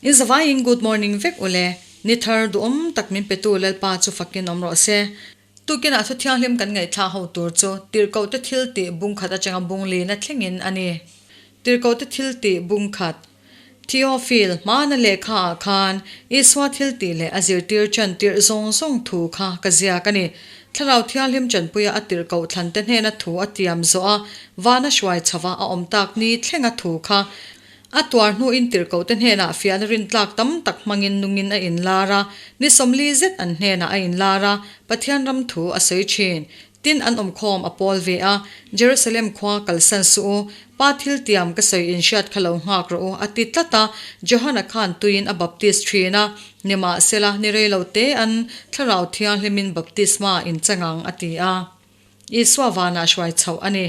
In zavaiin good morning vek ule, ni thar duhawm tak min petu Lalpa chu fakin awm rawh se. Tukinah thu thianghlim kan ngaihthlak ho tur chu tirhkohte thil tih bung khat atanga bung lina thlengin a ni. Tirhkohte thil tih bung khat, Theophil, hmana lehkha ah khan Isua thil tih leh a zirtir chan tirh zawng zawng thu kha ka ziak a ni. Thlarau Thianghlim chanpuia a tirhkoh thlante hnena thu a tiam zawh a, vana hruai chhova a awm tak ni thlenga thu kha A tuar hnuin tirhkohte hnenah fiahna rintlak tam tak hmangin nungin a inlar a, ni 40 zet an hnenah a inlar a, Pathian ram thu a sawi thin. Tin, an awmkhawm a pawl ve a, Jerusalem khua kalsan suh u, Pa thil tiam ka sawi inhriat kha lo nghak rawh u, a ti tlat a. Johana khan tuiin a baptis thin a, nimahsela, ni rei lo te an Thlarau Thianghlimin baptisma inchang ang, a ti a. Isua vanah hruai chhoh a ni.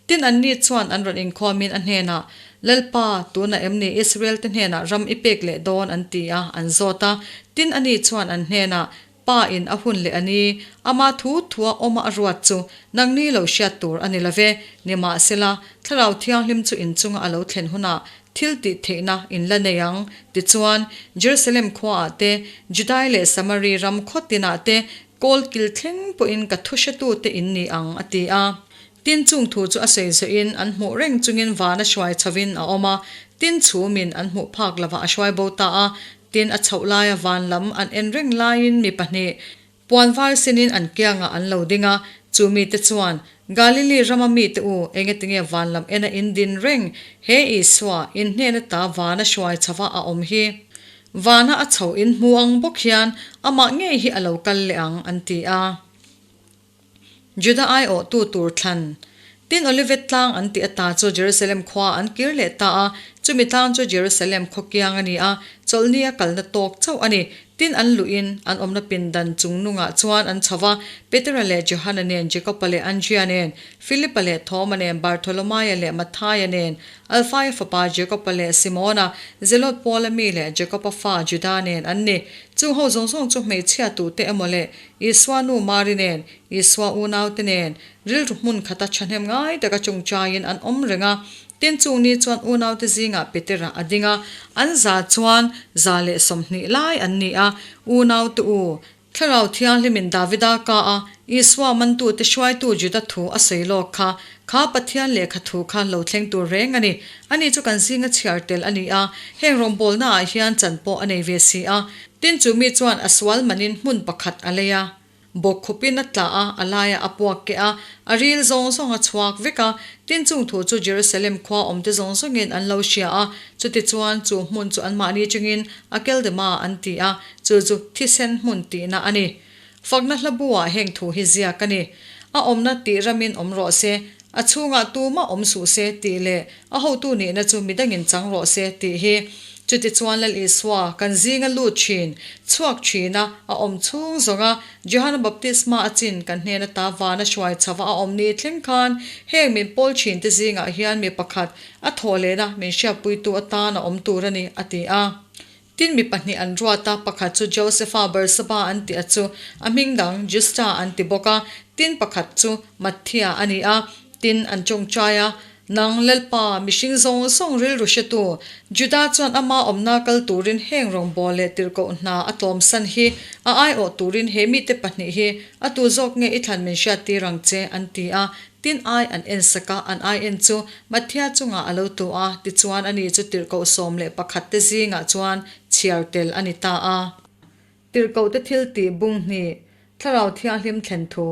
Tin, anni chuan an rawn inkhawmin a hnenah, Lalpa, tunah em ni Israel-te hnenah ram i pek leh dawn? an ti a, an zawt a. Tin, ani chuan an hnenah, Pa in a hun leh a ni, ama thu thua awma a ruat chu nangni lo hriat tur a ni lo ve. Nimahsela, Thlarau Thianghlim chu inchunga a lo thlen hunah thil tih theihna in la nei ang. Tichuan, Jerusalem khuaah te, Judai leh Samari ram khaw tinah te Kawl kil thleng pawhin ka thu hretute in ni ang, a ti a. Tin chung thu chu a sawi zawhin an hmuh reng chungin vana hruai chhovin a awm a, tin chhumin an hmuh phak lovah a hruai bo ta a. Tin a chhoh laia van lam an en reng laiin mi pahnih puan var sinin an kiangah an lo ding a, chu mite chuan, Galili rama mite u, engetinge van lam ena in din reng? He Isua, in hnena ta vana hruai chhova a awm hi. Vana a chho in hmu ang bawk hian amah ngei hi a lo kal leh ang, an ti a. Juda aiawhtu tur thlan. Tin Olivet tlang an tih ata chu Jerusalem khua an kir leh ta a, chumi tlang chu Jerusalem khaw kiang a ni a, chawlhni a kalna tawk chauh a ni. Tin an luhin an awmna pindan chung nungah chuan an chho va, Petera leh Johana nen, Jakoba leh Andria nen, Filipa leh Thoma nen, Bartholomaia leh Matthaia nen, Alfaia fapa Jakoba leh Simona, Zelot Paula mi leh Jakoba fa Juda nen an ni. Chung ho zawng zawng chu hmeichhia tute emaw leh Isua nu Mari nen, Isua unaute nen, rilru hmun khata thahnem ngai taka chungchaiin an awm reng a. Tin chung ni chuan unaute zingah Petera a ding a, an za chuan 120 lai an ni a, Unaute u, Thlarau Thianghlimin Davida ka a, Isua mantute hruaitu Juda thu a sawi lawk kha, kha Pathian lehkha thu kha lo thleng tur reng a ni. Ani chu kan zinga chhiar tel a ni a, heng rawngbawlnaah hian chan pawh a nei ve si a. Tin chu mi chuan a sual manin hmun pakhat a lei a. Bawk khupin a tla a, a laiah a puak keh a, a ril zawng zawng a chhuak vek a. Tin chung thu chu Jerusalem khua awmte zawng zawngin an lo hria a, chutichuan chu hmun chu anmahni chungin Akeldama an ti a, chu chu thisen hmun tihna a ni. Fakna hla buah heng thu hi ziak a ni. A awmna tih ramin awm rawh se, a chhungah tumah awm suh se tih leh a hotu nihna chu midangin chang rawh se tih hi. Chutichuan Lal Isua kan zinga lut thin, chhuak thina a awm chhung zawnga Johana Baptisma a chin kan hnen ata vana hruai chhava a awm ni thleng khan heng min pawl thin te zingah hian mi pakhat a thawh lehna min hriatpuitu atan a awm tur a ni, a ti a. Tin mi pahnih an ruat a, pakhat chu Josefa Barsaba an tih a chu a hming dang Justa an ti bawk a, tin pakhat chu Matthia a ni a. Tin an tawngtai a, Nang Lalpa, mihring zawng zawng rilru hretu, Juda chuan ama awmna kal turin heng rawngbâwl leh tirhkoh hna a tlawmsan hi a aiawh turin he mite pahnih hi a tu zawk nge i thlan min hriattir ang che, an ti a. Tin ai an en sak a, an ai en chu Matthia chungah a lo tu a, tichuan ani chu tirhkoh 11 te zingah chuan chhiar tel a ni ta a. Tirhkoh te thil tih bung hnih, Thlarau Thianghlim thlen thu.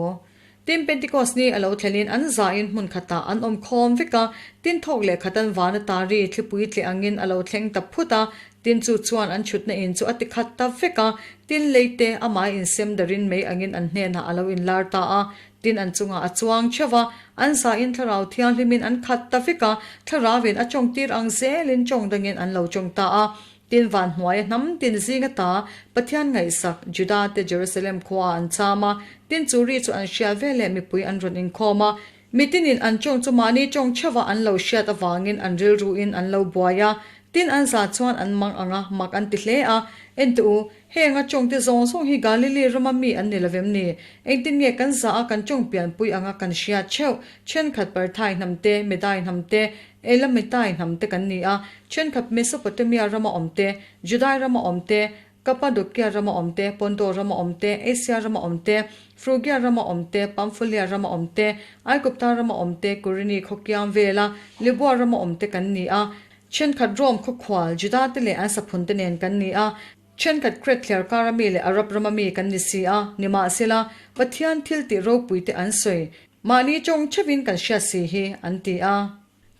Tin Pentecost ni a lo thlenin an zain hmun khatah an awm khawm vek a, tin thawk leh khatan vana tari thlipui tleh angin a lo thleng ta phut a, tin chu chuan an chhutna in chu a ti khat ta vek a, tin leite amah insem darin mei angin an hnenah a lo inlar ta a, Tin an chungah a chuang theuh va, an zain Thlarau Thianghlimin an khat ta vek a, Thlarauin a tawngtir ang zelin tawng dangin an lo tawng ta a. Tin van hnuaia hnam tin zing ata Pathian ngaihsak Juda te Jerusalem khuaah an cham a, tin chu ri chu an hriat veleh mipui an rawn inkhawm a. Mitinin an tawng chu mahni tawng theuhva an lo hriat avangin an rilruin an lo buai a. Tin, an za chuan an mang ang a, mak an ti hle a. En teh u, heng a tawngte zawng zawng hi Galili rama mi an ni lo vem ni? Engtin nge kan za a kan tawng pianpui anga kan hriat theuh? Thenkhat Parthai hnam te, Medai hnam te, Elamitai hnam te kan ni a, thenkhat Mesopotamia rama awm te, Judai rama awm te, Kapadokia rama awm te, Ponto rama awm te, Asia rama awm te, Frugia rama awm te, Pamfulia rama awm te, Aigupta rama awm te, Kurini khawkiang vela Libua rama awm te kan ni a. Thenkhat Rome khawkhual, Juda te leh an saphun te nen kan ni a. Thenkhat Kret thliarkara mi leh Arab rama mi kan ni si a. Nimahsela, Pathian thil tih ropui te an sawi. Mahni tawng theuhin kan hriat si hi, an ti a.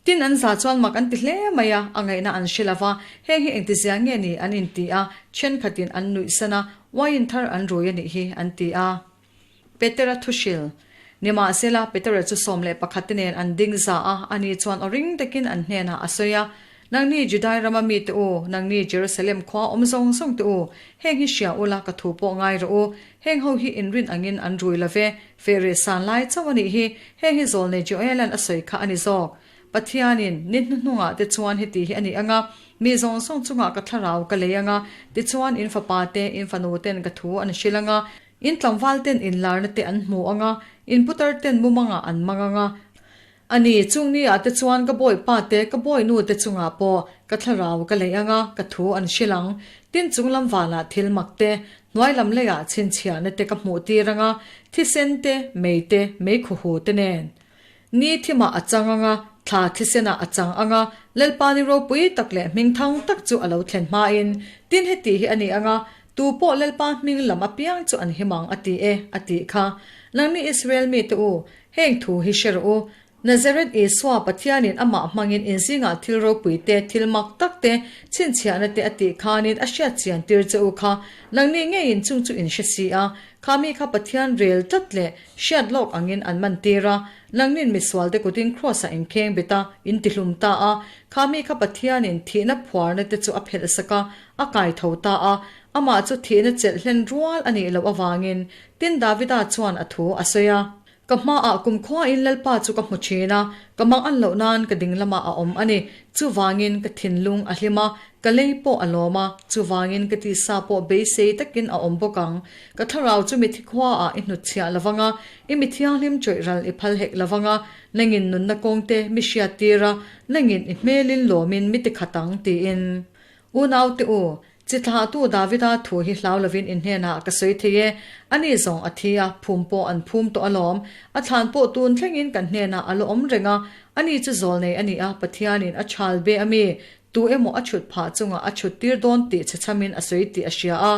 Tin, an za chuan mak an ti hle mai a, a ngaihna an hre lo va, heng hi engtizia nge ni an inti a, thenkhatin an nuihsan a, wine thar an rui a nih hi an ti a. Petera thuhril. Nimahsela, Petera chu 11 te nen an ding za a, ani chuan aw ring takin an hnenah a sawi a, Nangni Judai rama mite u, nangni Jerusalem khua awm zawng zawng te u, heng hi hria ula ka thu pawh ngai rawh u, heng ho hi inrin angin an rui lo ve, Feh san lai chauh a nih hi, heng hi Zawlnei Joel-a'n a sawi kha a ni zawk. Pathianin, Ni hnuhnungah te chuan heti hi a ni ang a, mi zawng zawng chungah ka thlarau ka lei ang a, tichuan in fapa te, in fanu ten ka thu an hrilh ang a, in tlangval ten inlarna te an hmu ang a, in putar ten mumangah an mang ang a. A ni, chung ni ah te chuan ka bawipa te, ka bawinu te chungah pawh ka thlarau ka leih ang a, ka thu an hrilh ang. Tin chung lam vanah thil mak te, hnuai lam leiah chhinchhiahna te ka hmuh tir ang a, thisen te, mei te, mei khuhu te nen. Ni thimah a chang ang a, thla thisenah a chang ang a, Lalpa ni ropui tak leh hmingthang tak chu a lo thlen hmain. Tin heti hi a ni ang a, Tu pawh Lalpa hming lam apiang chu an him ang a ti e, a tih kha. Nangni Israel mite u, Heng thu hi hre rawh u, Nazareth Isua Pathianin amah hmangin in zingah thil ropui te, thil mak tak te, chhinchhiahna te a tih khanin a hriat chian tir che u kha. Nangni ngeiin chung chu in hre si a, kha mi kha Pathian rel tlat leh hriat lawk angin an man tir a, nangnin misualte kutin Kraws-ah in kheng bet a, in tihlum ta a, kha mi kha Pathianin thihna phuarna te chu a phelh sak a, a kai tho ta a, amah chu thihna chelh hlen rual a nih loh avangin Tin, Davida chuan a thu a sawi a. Ka hmaah kumkhuain Lalpa chu ka hmu thin a, ka mang an loh nan ka ding lamah a awm a ni. Chuvangin ka thinlung a hlim a, ka lei pawh a lawm a, chuvangin ka tisa pawh beisei takin a awm bawk ang. Ka thlarau chu mithi khuaah i hnutchhiah lo vang a, i mi thianghlim chawih ral i phal hek lo vang a, nangin nunna kawngte mi hriattir a, nangin i hmelin lawmin mi tikhat ang, tiin. Unaute u, Chi thlahtu Davida thu hi hlau lovin in hnenah ka sawi thei e. Ani zawng a thi a, phum pawh an phum tawh alawm. A thlan pawh tun thlengin kan hnenah a la awm reng a. Ani chu zawlnei a ni a, Pathianin a chhal be a mi, tu emaw a chhut phah chungah a chhut tir dawn tih chhechhamin a sawi tih a hria a.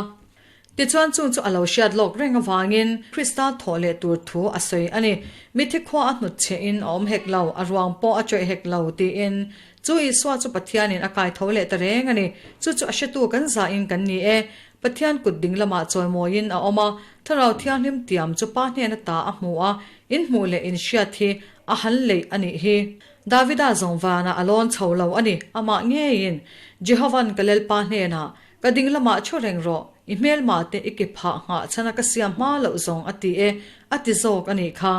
Tichuan chung chu a lo hriat lawk reng avangin Krista thawh leh tur thu a sawi a ni. Mithi khua a hnut chhehin a awm hek lo, a ruang pawh a chawih hek lo, tiin. Chu Isua chu Pathianin a kai tho leh ta reng a ni. Chu chu a hretu kan zahin kan ni e. Pathian kut ding lamah chawimawiin a awm a, Thlarau Thianghlim tiam chu Pa hnen ata a hmu a, in hmuh leh in hriat hi a han leih a nih hi. Davida zawng vanah a lawn chho lo a ni, amah ngeiin Jehovan ka Lalpa hnenah, Ka ding lamah thu reng rawh, i hmelmah te i ke phah nghah chhan a ka siam hma loh zawng a ti e, a ti zawk a nih kha.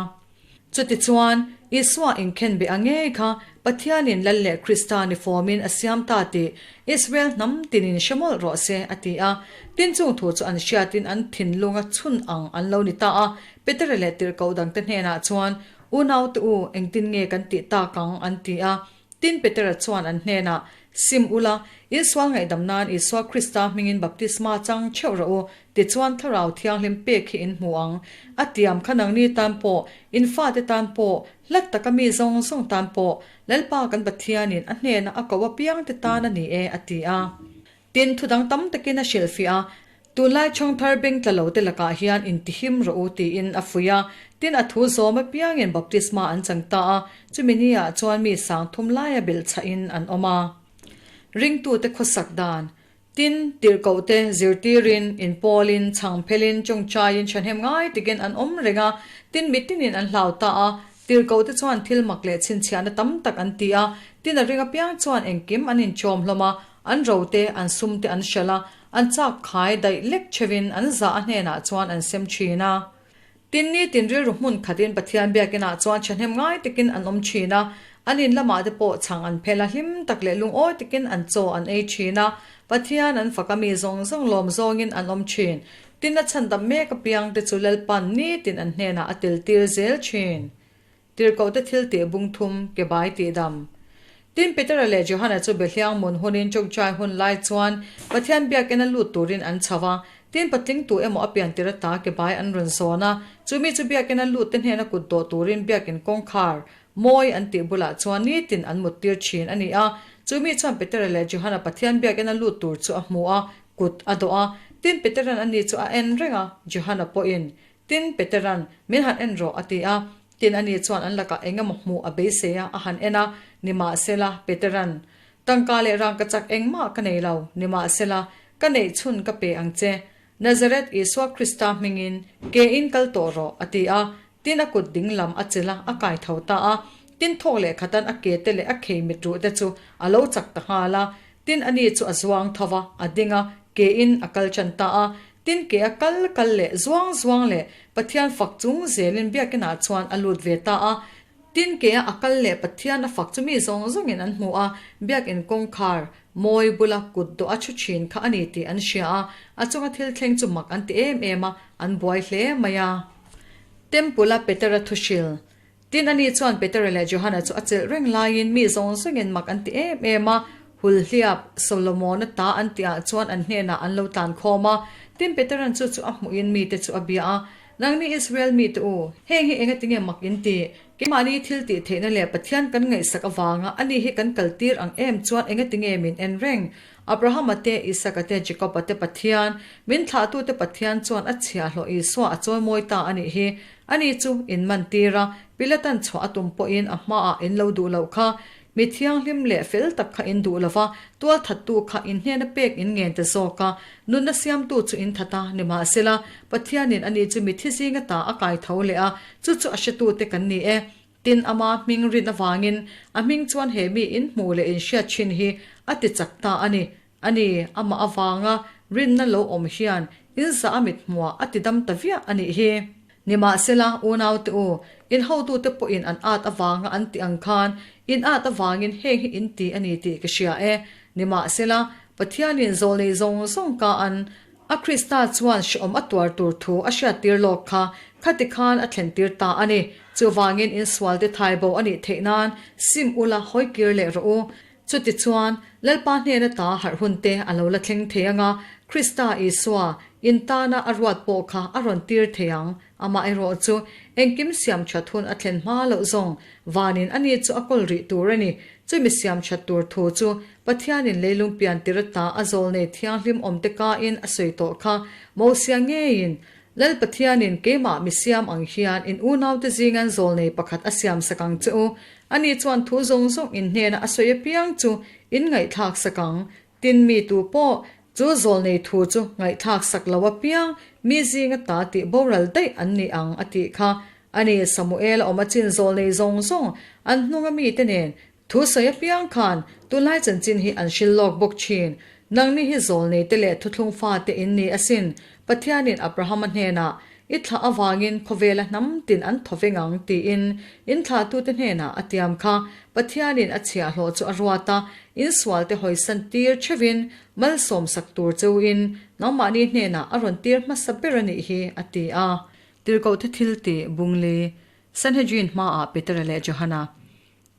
Chutichuan, Isua inkhen beh a ngei kha Pathianin Lal leh Krista ni fawmin a siam ta tih Israel hnam tinin hre mawlh rawh se, a ti a. Tin chung thu chu an hriatin an thinlunga chhun ang an lo ni ta a. Petera leh tirhkoh dangte hnenah chuan, Unaute u, engtin nge kan tih tak ang? an ti a. Tin, Petera chuan an hnenah, Sim ula, in sual ngaihdam nan Isua Krista hmingin baptisma chang theuh rawh u, tichuan Thlarau Thianghlim pek hi in hmu ang. A tiam kha nangni tan pawh, in fate tan pawh, hlat taka mi zawng zawng tan pawh, Lalpa kan Pathianin a hnena a koh apiangte tan a ni e, a ti a. Tin, thu dang tam takin a hrilhfiah a, Tunlai chhawngthar beng tla lote lakah hian intihim rawh u tiin a fuih a. Tin, a thu zawm apiangin baptisma an chang ta a, chumi niah chuan mi 3000 laia belh chhahin an awm a. Ringtute khawsak dan, Tin, tirhkohte zirtirin, inpawlin, chhangphelin, chawngchaiin thahnem ngai takin an awm reng a, tin mitinin an hlau ta a. Tirhkohte chuan thil mak leh chhinchhiahna tam tak an ti a, tin a ring apiang chuan engkim an inchawm hlawm a, An ro te, an sum te an hralh a, an chak khai daih lek chhevin an zah a hnenah chuan an sem thin a. Tin ni tin rilru hmun khatin Pathian biakinah chuan thahnem ngai takin an awm thin a. An in lamah te pawh chhang an phel a, hlim tak leh lungawi takin an chaw an ei thin a, Pathian an fak a, mi zawng zawng lawm zawngin an awm thin. Tin a chhandam mek apiang te chu Lalpan nitin an hnenah a tel tir zel thin. Tirhkohte thil tih bung thum, ke bai tih dam. Tin Petera leh Johana chu Behliang mun hunin chawngchai hun lai chuan Pathian biakina lut turin an chho a, tin patling tu emaw a pian tir ata ke bai an rawn zawn a, chumi chu biakina lut te hnena kut dawh turin biakin kawngkhar mawi an tih bulah chuan nitin an mut tir thin a ni a. Chumi chuan Petera leh Johana Pathian biakina lut tur chu a hmu a, kut a dawh a. Tin Peteran ani chu a en reng a, Johana pawhin Tin, Petera'n, Min han en rawh, a ti a. Tin, ani chuan an lakah eng emaw hmuh a beisei a, a han en a. Nimahsela, Petera'n, Tangka leh rangkachak engmah ka nei lo, nimahsela, ka neih chhun ka pe ang che. Nazareth Isua Krista hmingin ke in kal tawh rawh, a ti a. Tin, a kut ding lam a chelh a, a kai tho ta a. Tin, thawk leh khatan a ke te leh a khei mit ruh te chu a lo chak ta nghal a. Tin, ani chu a zuang tho va, a ding a, ke in a kal tan ta a. Tin ke a kal kal leh zuang zuang leh Pathian fak chung zelin biakinah chuan a lut ve ta a. Tin ke a a kal leh Pathian a fak chu mi zawng zawngin an hmu a, biakin kawngkhar mawi bula kut dawh a thu thin kha a ni tih an hria a, a chunga thil thleng chu mak an ti em em a, an buai hle mai a. Temple-a Petera thuhril Tin, ani chuan Petera leh Johana chu a chelh reng laiin mi zawng zawngin mak an ti em em a, Hulhliap, Solomona ta an tihah chuan an hnenah an lo tlan khawm a. Tin, Petera'n chu chu a hmuhin mite chu a bia a, Nangni Israel mite u, heng hi engatinge mak in tih? Keimahni thil tih theihna leh Pathian kan ngaihsak avanga ani hi kan kaltir ang em chuan engatinge min en reng? Abrahama te, Isaka te, Jakoba te Pathian, min thlahtute Pathian chuan a chhiahhlawh Isua a chawimawi ta a nih hi. Ani chu in man tir a, Pilatan chhuah a tum pawhin a hmaah in lo duh loh kha. Mi thianghlim leh fel tak kha in duh lo va, tualthattu kha in hnena pek in ngen ta zawk a. Nunna siamtu chu in that a, nimahsela, Pathianin ani chu mithi zinga ta a kai tho leh a, chu chu a hretute kan ni e. Tin, ama hming rin avangin a hming chuan he mi in hmuh leh in hriat thin hi a ti chak ta a ni. A ni, amah avanga rinna lo awm hian in zah a mit hmuah a ti dam ta viah a nih hi. Nimahsela, unaute u, in hotute pawhin an at avanga an tih ang khan in at avangin heng hi in ti a ni tih ka hria e. Nimahsela, Pathianin zawlnei zawng zawng ka an A Krista chuan hrehawm a tuar tur thu a hriattir lawk kha khati khan a thlentir ta a ni. Chuvangin insualte thai bo a nih theih nan sim ula hawi kir leh rawh u. Chutichuan, Lalpa hnena ta harh hun te a lo la thleng thei ang a, Krista Isua, in tana a ruat pawh kha a rawn tir thei ang. Amaherawh chu, engkim siam that hun a thlen hma loh zawng vanin ani chu a kawl rih tur a ni. Chumi siam that tur thu chu Pathianin leilung pian tir ata a zawlnei thianghlim awmte kain a sawi tawh kha Mosia ngeiin, Lal Pathianin keimah mi siam ang hian in unaute zingan zawlnei pakhat a siam sak ang che u. Ani chuan thu zawng zawng in hnena a sawi apiang chu in ngaihthlak sak ang. Tin mi tu pawh chu zawlnei thu chu ngaihthlak sak lo apiang mi zinga ta tih boral daih an ni ang a tih kha. Ani Samuel a awm achin zawlnei zawng zawng an hnunga mite nen Thu sawi apiang khan tunlai chanchin hi an hrilh lawk bawk thin. Nangni hi zawlneite leh thuthlung fate in ni asin. Pathianin Abrahama hnenah, I thlah avangin khawvela hnam tin an thaw veng ang, tiin in thlahtute hnenah a tiam kha. Pathianin a chhiahhlawh chu a ruat a, in sualte hawisan tir theuhin malsawmsak tur cheuhin nangmahni hnenah a rawn tir hmasa ber a nih hi, a ti a. Tirhkohte thil tih Bungli, Sanhedrin hmaah Petera leh Johana.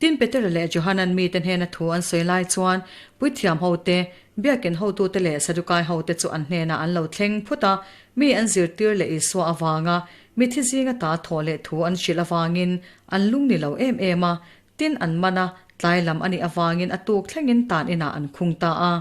Tin, Petera leh Johanan mite hnena thu an sawi lai chuan puithiam hote, biakin hotute leh Sadukai hote chu an hnenah an lo thleng phut a, mi an zirtir leh Isua avanga mithi zinga ta thawh leh thu an hrilh avangin an lung ni lo em em a, tin an man a, tlai lam a nih avangin a tuk thlengin tan inah an khung ta a.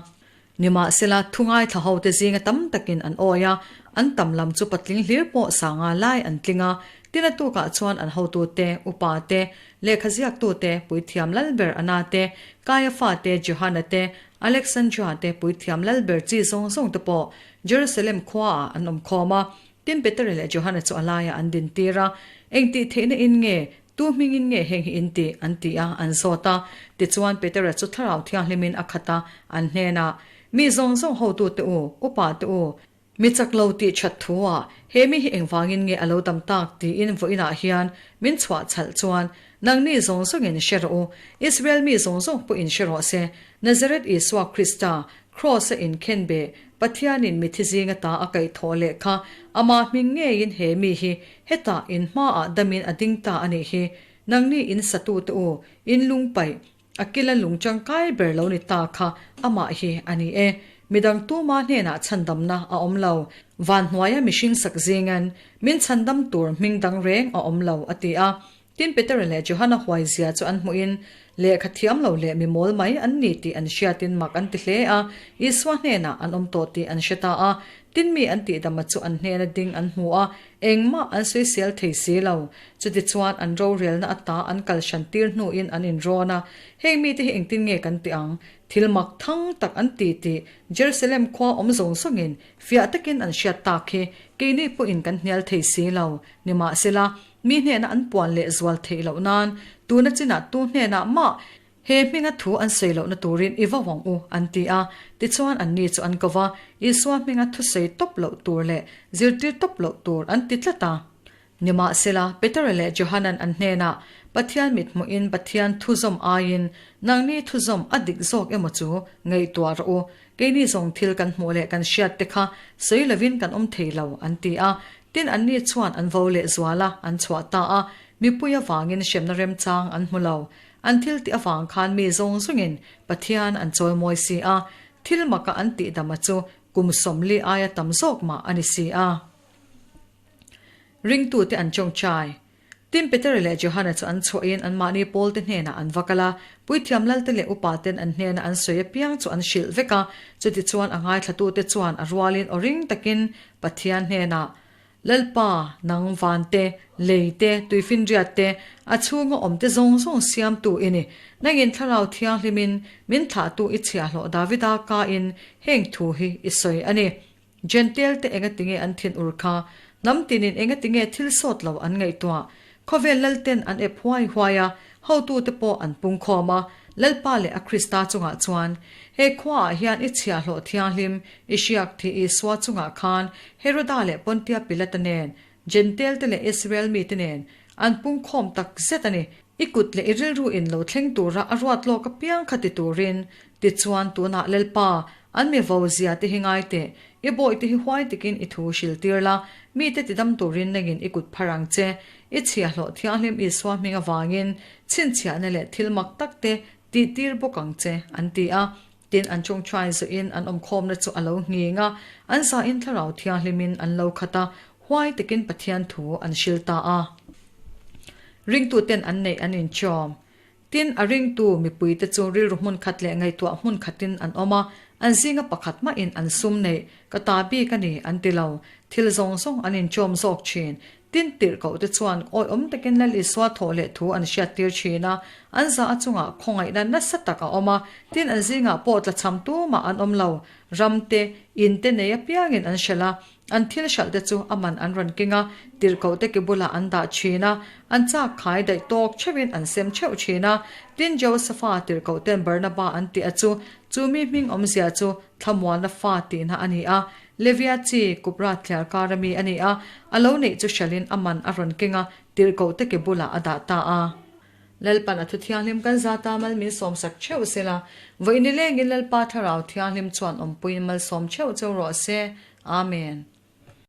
Nimahsela, thu ngaithla hote zinga tam takin an awi a, an tam lam chu patling hlir pawh sanga lai an tling a. Tin a tukah chuan an hotute, upa te, lehkha ziaktute, puithiam lalber Anna te, Kaiafa te, Johana te, Alexandra te, puithiam lalber chi zawng zawng te pawh Jerusalem khuaah an awm khawm a. Tin Petera leh Johana chu a laiah an dintir a, Engtih theihna in nge Tu hmingin nge heng hi in tih? an ti a, an zawt a. Tichuan Petera chu Thlarau Thianghlimin a khat a, an hnenah, Mi zawng zawng hotute u, upate u! Mi chak lo tih that thu ah he mi hi engvangin nge a lo dam tak tiin vawiinah hian min chhuah chhalh chuan nangni zawng zawngin hre rawh u, Israel mi zawng zawng pawhin hre rawh se, Nazareth Isua Krista, Kraws-a inkhen be, Pathianin mithi zinga ta a kaih thawh leh kha ama hming ngeiin he mi hi hetah in hmaah damin a ding ta a nih hi. Nangni in satute u, in lungpaih, A kila lung tangkai ber lo ni ta kha amah hi a ni e. Midang tuma hnenah chhandamna a awm lo. Van hnuaia mihring sak zingan min chhandam tur hming dang reng a awm lo, a ti a. Tin Petera leh Johana huai zia chu an hmuhin lehkha thiam lo leh mi mawl mai an ni tih an hriatin mak an ti hle a. Isua hnenah an awm tawh tih an hre ta a. Tin mi an tihdama chu an hnena ding an hmu a, engmah an sawisel thei si lo. Chutichuan an rorelna ata an kal hran tir hnuin an inrawn a, Heng mite hi engtin nge kan tih ang? Thil mak thang tak an ti tih Jerusalem khua awm zawng zawngin fiah takin an hriat tak hi keini pawhin kan hnial thei si lo. Nimahsela, mi hnena an puan leh zual theih loh nan tuna chinah tu hnenah mah He hminga thu an sawi lohna turin i va vawng u, an ti a. Tichuan anni chu an ko va, Isua hminga thu sawi tawp loh tur leh zirtir tawp loh tur an ti tlat a. Nimahsela, Petera leh Johanan an hnenah, Pathian mithmuhin Pathian thu zawm aiin nangni thu zawm a dik zawk emaw chu ngaihtuah rawh u. Keini zawng thil kan hmuh leh kan hriat te kha sawi lovin kan awm thei lo, an ti a. Tin, anni chuan an vo leh zual a, an chhuah ta a. Mipui avangin hremna remchang an hmu lo. An thil tih avang khan mi zawng zawngin Pathian an chawimawi si a, thil maka an tihdama chu kum 40 aia tam zawk mah a ni si a. Ringtute an tawngtai. Tin, Petera leh Johana chu an chhuahin anmahni pawlte hnenah an va kal a, puithiam lalte leh upaten an hnena an sawi apiang chu an hrilh vek a, chutichuan a ngaithlatute chuan a rualin aw ring takin Pathian hnenah, Lalpa, nang van te, lei te, tuifinriat te, a chhunga awm te zawng zawng siamtu i ni. Nangin Thlarau Thianghlimin min thlahtu i chhiahhlawh Davida kain heng thu hi i sawi a ni. Jentail te engatinge an thin ur kha? Hnam tinin engatinge thil sawt lo an ngaihtuah? Khawvel lalten an ep huai huai a, hotute pawh an pungkhawm a, Lalpa leh a Krista chungah chuan, He khuaah hian i chhiahhlawh thianghlim, i hriak thih Isua chungah khan Heroda leh Pontia Pilata nen, Jentail te leh Israel mite nen an pungkhawm tak zet a ni. I kut leh i rilru in lo thleng tura a ruat lawk apiang kha ti turin, tichuan tunah Lalpa, an mi vo zia te hi ngai teh, i bawihte hi huai takin i thu hril tir la, mite tidam turin nangin i kut phar ang che. I chhiahhlawh thianghlim Isua hming avangin chhinchhiahna leh thil mak tak te tih tir bawk ang che, an ti a. Tin, an chungchhuai zuiin an awmkhawmna chu a lo nghing a, an zain Thlarau Thianghlimin an lo khat a, huai takin Pathian thu an hril ta a. Ringtuten an neih an inchawm. Tin, a ringtu mipuite chu rilru hmun khat leh ngaihtuah hmun khatin an awm a, an zinga pakhat mahin an sum neih, ka ta bik a ni, an ti lo. Thil zawng zawng an inchawm zawk thin. Tin, tirhkoh te chuan awihawm takin Lal Isua thawh leh thu an hriattir thin a, an za a chungah khawngaihna nasa tak a awm a, tin an zingah pawh tlachham tumah an awm lo. Ram te, in te nei apiangin an hralh a, an thil hralh te chu a man an rawn keng a, tirhkoh te ke bulah an dah thin a, an chak khai daih tawk theuhin an sem theuh thin a. Tin, Josefa tirhkoh ten Barnaba an tih a chu, chu mi hming awmzia chu Thlamuana fa tihna a ni a, Levia chi Kupra thliar kar ami a ni a, a lo neih chu hralhin a man a rawn keng a, tirhkoh te ke bulah a dah ta a. Lalpan a thu thianghlim kan zata mal min sawmsak theuh sela, vawiin nilengin Lalpa Thlarau Thianghlim chuan awmpuiin malsawm theuh cheu rawh se. Amen.